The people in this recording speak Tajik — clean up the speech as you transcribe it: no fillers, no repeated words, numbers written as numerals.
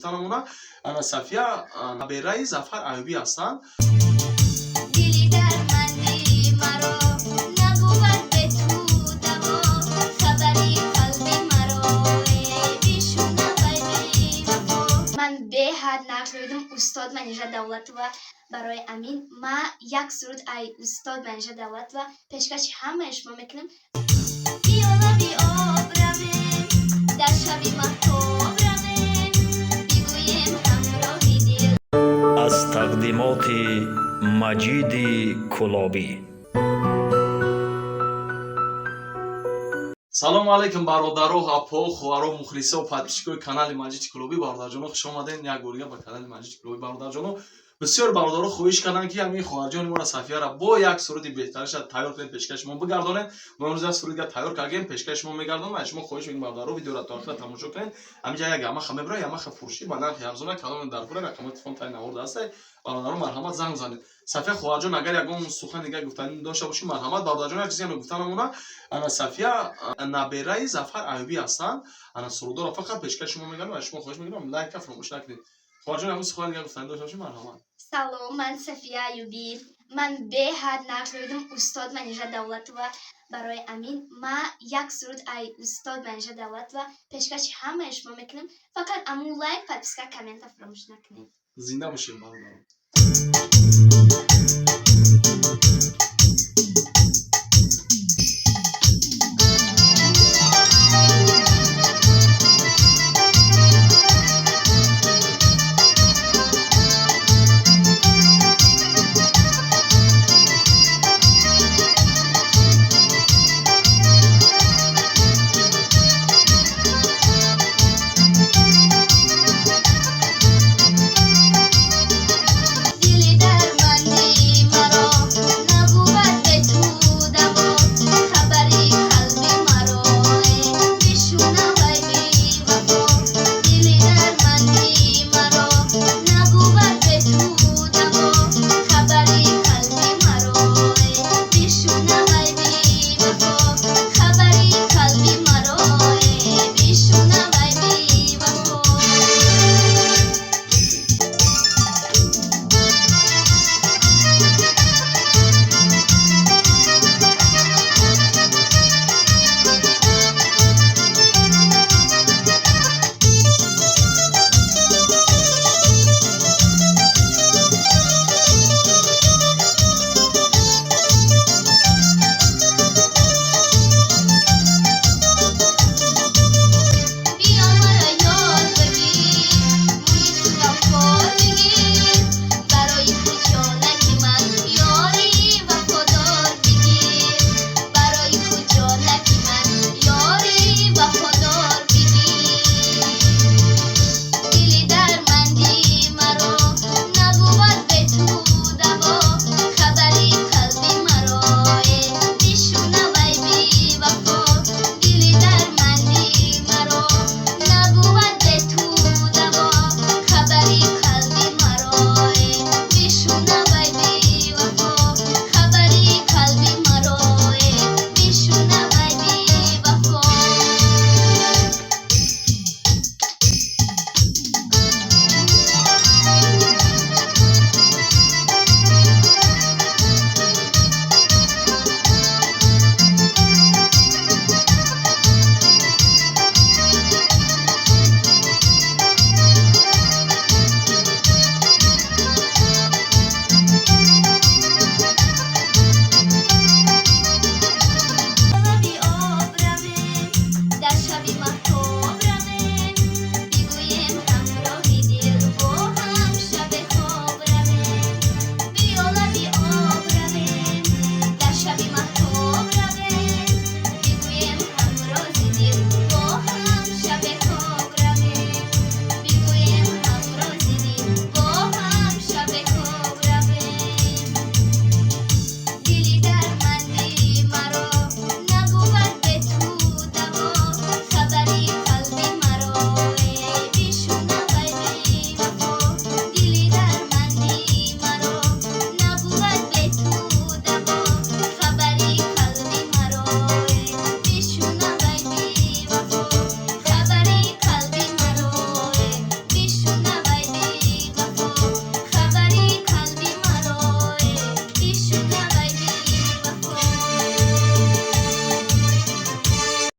Гуфтанамона, ана Сафия набераи Зафар Аюбӣ ҳастанд. Дили дарманди маро набувад бе ту даво, хабари қалби маро, эй, бишунавай, бевафо. Ман беҳад нағз медидам устод Манижа Давлатова. Барои амин ма як суруд ай устод Манижа Давлатова пешкаши ҳамаи шумо мекунам. Биё, лаби об равем, дар шаби маҳтоб равем, бигӯем ҳамроҳи дил. Аз тақдимоти Маҷиди Кулобӣ. Салому алайкум, бародаро, апо, хоҳаро, мухлисо, подписчикои канали Маҷиди Кулобӣ. Бародарҷоно, хуш омадем як бор дига ба канали Маҷиди Кулобӣ. Бародарҷоно, бисёр бародаро хоҳиш карданд, ки ҳамин хоҳарҷони моро, Сафияра, бо як суруди беҳтариша тайёр кунед, пешкаши мо бигардонед. Мо имрӯз як суруди тайёр кардем, пешкаши шумо мегардонем. Аз шумо хоҳиш мекунем, бародаро, видеоро то охира тамошо кунед. Ҳаминҷа як ямаха мебара, ямаха фурӯшӣ ба нархи арзона. Каломи дар кора, рақамҳои телефон таи навор ҳастай. Бародаро, марҳамат, занг занед. Сафия хоҳарҷон, агар ягон сухан дига гуфтанӣ дошта бошӣ, марҳамат. Бародарҷон, як чизе гуфтанамона, ана Сафия набераи Зафар Аюбӣ ҳастанд. Ана сурудоро фақат пешкаши шумо мегардонем. Аз шумо хоҳиш мекунам, лайка фаромӯш накунед. Хоҳарҷон, ягон сухан дига гуфтанӣ дошта бошӣ, марҳамат. Салом, ман Сафия Аюбӣ. Ман беҳад нағз медидам устод Манижа Давлатова. Барои амин ма як суруд ай устод Манижа Давлатова пешкаши ҳамаи шумо мекунам. Фақат амун лайк, подписка, коммента фаромӯш накунед. Зинда бошем, бародарон.